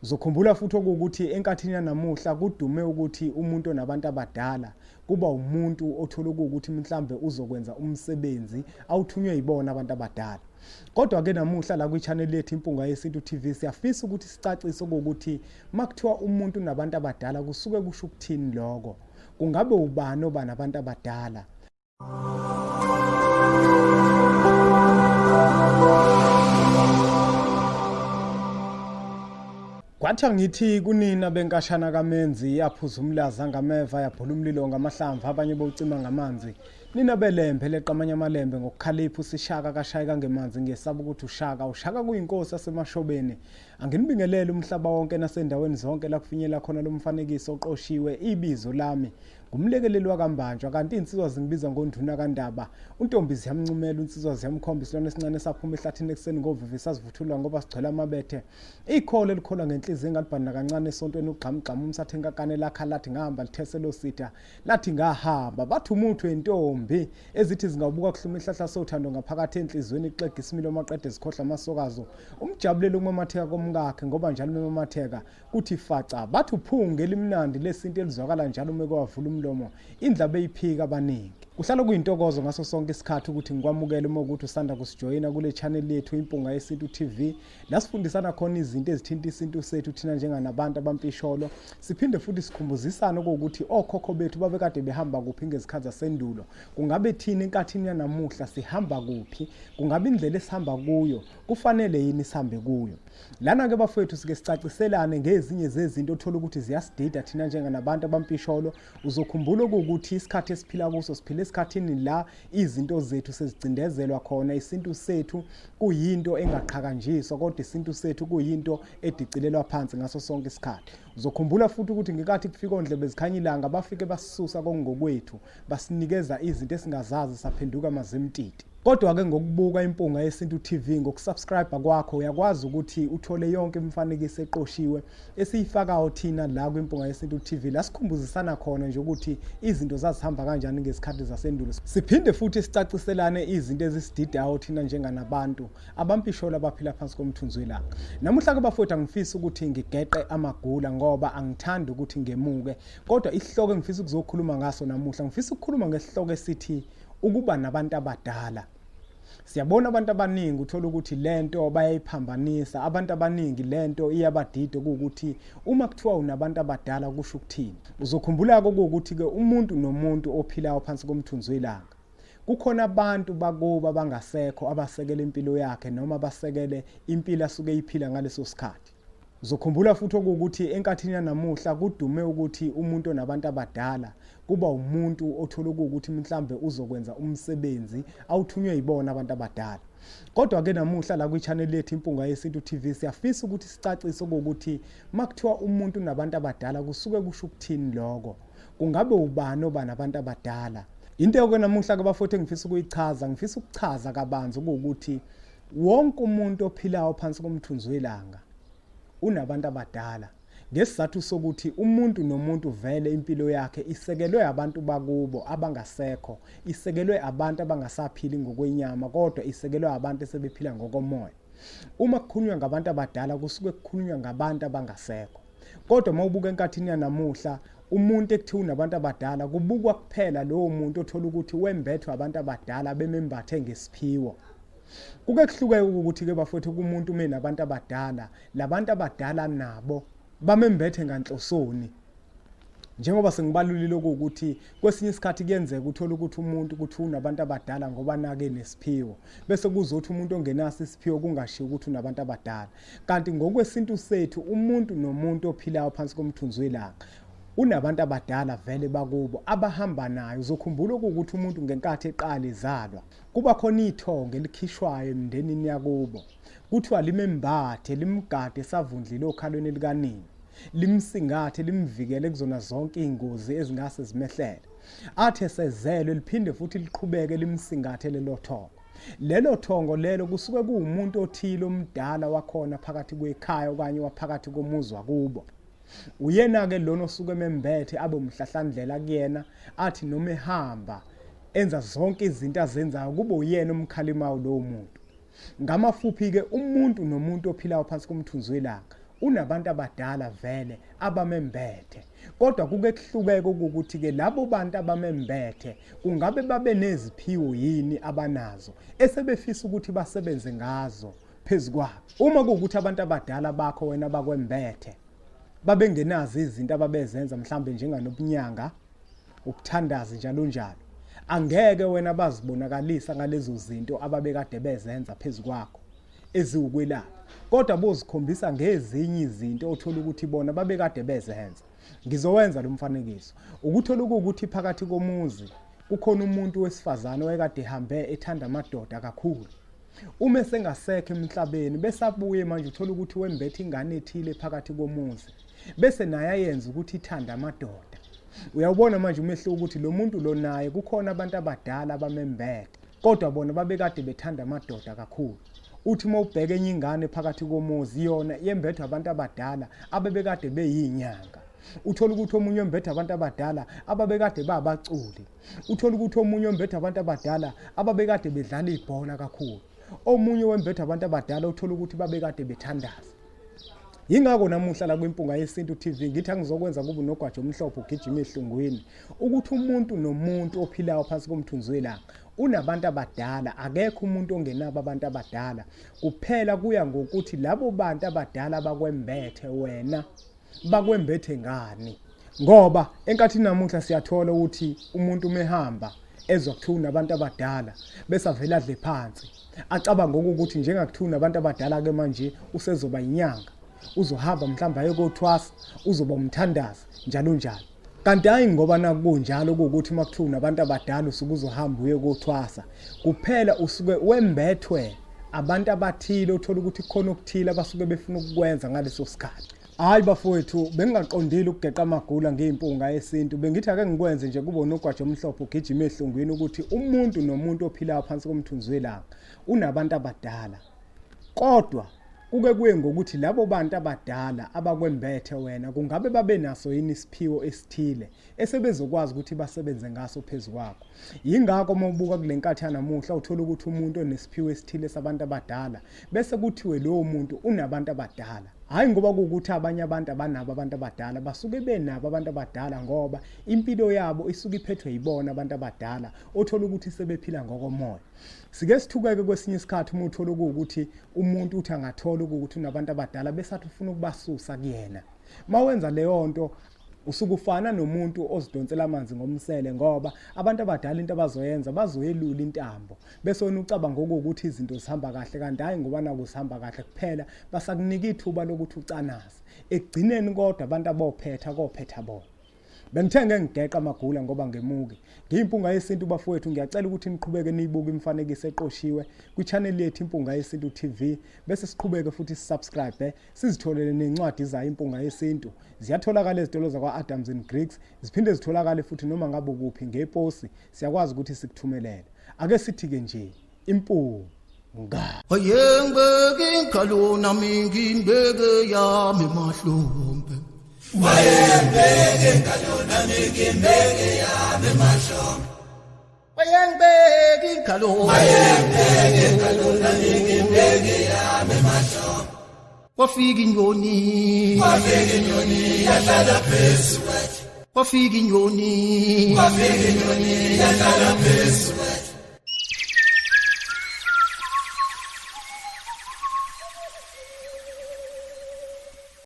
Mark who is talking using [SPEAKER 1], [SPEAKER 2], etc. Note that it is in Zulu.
[SPEAKER 1] Uzokhumbula futhi okuwukuthi enkathini yanamuhla kudume ukuthi umuntu onabantu abadala kuba umuntu othola okuwukuthi mhlambe uzokwenza umsebenzi awuthunywe yibona abantu abadala. Kodwa ke namuhla la kwi-channel yethu Impunga Yesintu TV siyafisa ukuthi sicacise okuwukuthi makuthiwa umuntu unabantu abadala kusuke kusho ukuthini lokho. Kungabe ubani oba nabantu abadala? Kwathi angithi kunina benkashana kaMenzi yaphuza umlaza ngameva yabhula umlilo ngamahlamvu abanye bowucima ngamanzi. Nina belembe leqamanye amalembe ngokukhalipha usishaka kashayeka ngemanzi ngiyesaba ukuthi ushaka ushaka kuyinkosi yasemashobeni. Anginibingelele umhlaba wonke nasendaweni zonke la kufinyela khona lo mfanekiso oqoshiwe ibizo lami Ngumlekeleli wakaMbanjwa kanti iy'nsizwa zingibiza ngonduna kaNdaba. UNtombi ziyamncumela, uNsizwa ziyamkhomba isilwane esincane esaphuma ehlathini ekuseni ngovivi sazivuthulula ngoba sigcwele amabethe. Ikholo elikholwa ngenhliziyo engalibhani nakancane esontweni ugxamugxamu umsathe enkakane lakha lathi ngahamba lithese lositha lathi ngahamba bathi umuthi wentombi ezithi zingawubuka kuhluma ihlahla sothando ngaphakathi enhliziyweni kuxega isimilo maqede zikhohlwa amasokazo umjabulele ukumamatheka komkakhe ngoba njalo umematheka Kuthi faca, bathi uphunga elimnandi lesintu elizwakala njalo uma kwavula umlomo, indla beyiphika abaningi. Kuhlala kuyintokozo ngaso sonke isikhathi ukuthi ngikwamukele uma ukuthi usanda kusijoyina kule channel yethu Impunga Yesintu TV, la sifundisana khona izinto ezithinta isintu sethu thina njenganabantu abampisholo. Siphinde futhi sikhumbuzisane okuwukuthi okhokho bethu babekade behamba kuphi ngezikhathi zasendulo. Kungabe thina enkathini yanamuhla sihamba kuphi? Kungabe indlela esihamba kuyo kufanele yini sihambe kuyo? Lana-ke bafowethu sike sicaciselane ngezinye zezinto othola ukuthi ziyasidida thina njenganabantu abampisholo. Uzokhumbula okuwukuthi isikhathi esiphila kuso siphila esikhathini la izinto zethu sezicindezelwa khona, isintu sethu kuyinto engaqhakanjiswa kodwa isintu sethu kuyinto edicilelwa phansi ngaso sonke isikhathi. Uzokhumbula futhi ukuthi ngenkathi kufika ondlebe zikhanya ilanga bafike basisusa kongokwethu basinikeza izinto esingazazi saphenduka amazimtiti. Kodwa-ke ngokubuka Impunga Yesintu TV ngokusubscribe kwakho uyakwazi ukuthi uthole yonke imifanekiso eqoshiwe esiyifakayo thina la kwiMpunga Yesintu TV la sikhumbuzisana khona nje ukuthi izinto zazihamba kanjani ngezikhathi zasendulo. Siphinde futhi sicaciselane izinto ezisididayo thina njenganabantu abampisholo abaphila phansi komthunzi welanga. Namuhla-ke bafowethu angifisi ukuthi ngigeqe amagula ngoba angithandi ukuthi ngemuke kodwa isihloko engifisa ukuzokhuluma ngaso namuhla ngifisa ukukhuluma ngesihloko esithi ukuba nabantu abadala. Siyabona abantu abaningi uthola ukuthi lento bayayiphambanisa, abantu abaningi lento iyabadida ukuthi uma kuthiwa unabantu abadala kusho ukuthini. Uzokhumbula-ke ukuthi-ke umuntu nomuntu ophilayo phansi komthunzi welanga kukhona abantu bakubo abangasekho abasekela impilo yakhe noma abasekele impilo asuke eyiphila ngaleso sikhathi. Uzokhumbula futhi okuwukuthi enkathini yanamuhla kudume ukuthi umuntu onabantu abadala kuba umuntu othola okuwukuthi mhlambe uzokwenza umsebenzi awuthunywe yibona abantu abadala. Kodwa ke namuhla la kwi-channel yethu Impunga Yesintu TV siyafisa ukuthi sicacise okuwukuthi makuthiwa umuntu unabantu abadala kusuke kusho ukuthini lokho. Kungabe ubani oba nabantu abadala? Into ke namuhla ke bafowethu engifisa ukuyichaza, ngifisa ukuchaza kabanzi okuwukuthi Wonke umuntu ophilayo phansi komthunzi welanga unabantu abadala ngesizathu sokuthi umuntu nomuntu vele impilo yakhe isekelwe abantu bakubo abangasekho, isekelwe abantu abangasaphili ngokwenyama kodwa isekelwe abantu esebephila ngokomoya. Uma kukhulunywa ngabantu abadala kusuke kukhulunywa ngabantu abangasekho. Kodwa uma ubuka enkathini yanamuhla umuntu ekuthiwa unabantu abadala kubukwa kuphela lowo muntu othola ukuthi wembethwe abantu abadala bemembathe ngesiphiwo. Kuke kuhluke ukuthi ke bafowethu kumuntu uma enabantu abadala, labantu abadala nabo bamembethe nganhlosoni. Njengoba sengibalulile okuwukuthi kwesinye isikhathi kuyenzeka uthole ukuthi umuntu kuthi unabantu abadala ngoba nake nesiphiwo, bese kuzothi umuntu ongenaso isiphiwo kungashiwo ukuthi unabantu abadala. Kanti ngokwesintu sethu umuntu nomuntu ophilayo phansi komthunzi welanga unabantu abadala vele bakubo abahamba naye. Uzokhumbula okuwukuthi umuntu ngenkathi eqala ezalwa Kuba khona ithongo elikhishwayo emndenini yakubo. Kuthiwa limembathe, limgade esavundlile okhalweni lukanina. Limsingathe, limvikele kuzona zonke izingozi ezingase zimehlele. Athi esezelwe liphinde futhi liqhubeke limsingathe lelo thongo. Lelo thongo lelo kusuke kuwumuntu othile omdala wakhona phakathi kwekhaya okanye waphakathi komuzi wakubo. Uyena-ke lona osuke emembethe abe umhlahlandlela kuyena athi noma ehamba enza zonke izinto azenzayo kube uyena omkhalimayo lowo muntu. Ngamafuphi-ke umuntu nomuntu ophilayo phansi komthunzi welanga unabantu abadala vele abamembethe. Kodwa kuke kuhlukeke ukuthi-ke labo bantu abamembethe kungabe babe neziphiwo yini abanazo esebefisa ukuthi basebenze ngazo phezu kwabo. Uma kuwukuthi abantu abadala bakho wena bakwembethe babengenazo izinto ababezenza mhlambe njenganobunyanga, ukuthandaza njalo njalo, angeke wena bazibonakalisa ngalezo zinto ababekade bezenza phezu kwakho eziwukwelapha, kodwa bozikhombisa ngezinye izinto othola ukuthi bona babekade bezenza. Ngizowenza lo mfanekiso ukuthola ukuthi phakathi komuzi kukhona umuntu wesifazane owayekade ehambe ethanda amadoda kakhulu. Uma esengasekho emhlabeni bese abuye manje uthola ukuthi wembethe ingane ethile phakathi komuzi, bese naye ayenza ukuthi ithande amadoda. Uyawubona manje umehluko ukuthi lo muntu lo naye kukhona abantu abadala abamembethe, kodwa bona babekade bethanda amadoda kakhulu. Uthi uma ubheka enye ingane phakathi komuzi, yona yembethwe abantu abadala abebekade beyinyanga. Uthola ukuthi omunye wembethe abantu abadala ababekade babaculi. Uthola ukuthi omunye wembethe abantu abadala ababekade bedlala ibhola kakhulu. Omunye wembethe abantu abadala uthola ukuthi babekade bethandaza. Yingakho namuhla la kwiMpunga Yesintu TV ngithi angizokwenza kube unogwaja omhlophe ugijima ehlungwini ukuthi umuntu nomuntu ophilayo phansi komthunzi welanga unabantu abadala. Akekho umuntu ongenabo abantu abadala, kuphela kuya ngokuthi labo bantu abadala bakwembethe wena bakwembethe ngani. Ngoba enkathini namuhla siyathola ukuthi umuntu uma ehamba ezwa kuthiwa unabantu abadala bese avele adle phansi, acabanga ukuthi njengakuthiwa unabantu abadala-ke manje usezoba inyanga, uzohamba mhlawumbe aye kothwasa, uzoba umthandazi njalo njalo. Kanti hhayi ngoba nakunjalo kuwukuthi uma kuthiwa unabantu abadala usuke uzohamba uye kothwasa kuphela, usuke wembethwe abantu abathile othola ukuthi kukhona okuthile abasuke befuna ukukwenza ngaleso sikhathi. Hhayi bafowethu, bengingaqondile ukugeqa amagula ngeyimpunga yesintu. Bengithi ake ngikwenze nje kube unogwaja omhlophe ugijima ehlungwini ukuthi umuntu nomuntu ophilayo phansi komthunzi welanga unabantu abadala. Kodwa kuke kuye ngokuthi labo bantu abadala abakwembethe wena kungabe babe naso yini isiphiwo esithile esebezokwazi ukuthi basebenze ngaso phezu kwakho. Yingakho uma ubuka kule nkathi yanamuhla uthola ukuthi umuntu onesiphiwo esithile sabantu abadala bese kuthiwe lowo muntu unabantu abadala. Hhayi ngoba kuwukuthi abanye abantu abanabo abantu abadala, basuke benabo abantu abadala ngoba impilo yabo isuke iphethwe yibona abantu abadala othola ukuthi sebephila ngokomoya. Sike sithukeke kwesinye isikhathi uma uthola ukuthi umuntu uthi angathola ukuthi unabantu abadala bese athi ufuna ukubasusa kuyena. Uma wenza leyo nto usuke ufana nomuntu ozidonsela amanzi ngomsele, ngoba abantu abadala into abazoyenza bazoyelula intambo bese wena ucabanga ukuthi izinto zihamba kahle, kanti hhayi ngoba naku zihamba kahle kuphela basakunika ithuba lokuthi ucanaze. Ekugcineni kodwa abantu abophetha kophetha bona. Bengithe ngeke ngigeqa amagula ngoba ngemuke. Ngiyimpunga yesintu bafowethu, ngiyacela ukuthi niqhubeke niyibuke imifanekiso eqoshiwe kwi-channel yethu Impunga Yesintu TV, bese siqhubeke futhi sisubscribe sizitholele nencwadi zayo Impunga Yesintu. Ziyatholakala ezitolo zakwa-Adams and Griggs, ziphinde zitholakale futhi noma ngabe ukuphi ngeposi, siyakwazi ukuthi sikuthumelele. Ake sithi-ke nje impunga.
[SPEAKER 2] Wayengibeke ingalo nami ngimbeke yami emahlombe.
[SPEAKER 3] Wayengibeke ingalo nami ngimbeke yami emahlombe.
[SPEAKER 2] Wayengibeke ingalo.
[SPEAKER 3] Wayengibeke ingalo nami ngimbeke yami emahlombe.
[SPEAKER 2] Kwafika inyoni.
[SPEAKER 3] Kwafika inyoni yahlala phezu kwethu.
[SPEAKER 2] Kwafika inyoni.
[SPEAKER 3] Kwafika inyoni yahlala phezu kwethu.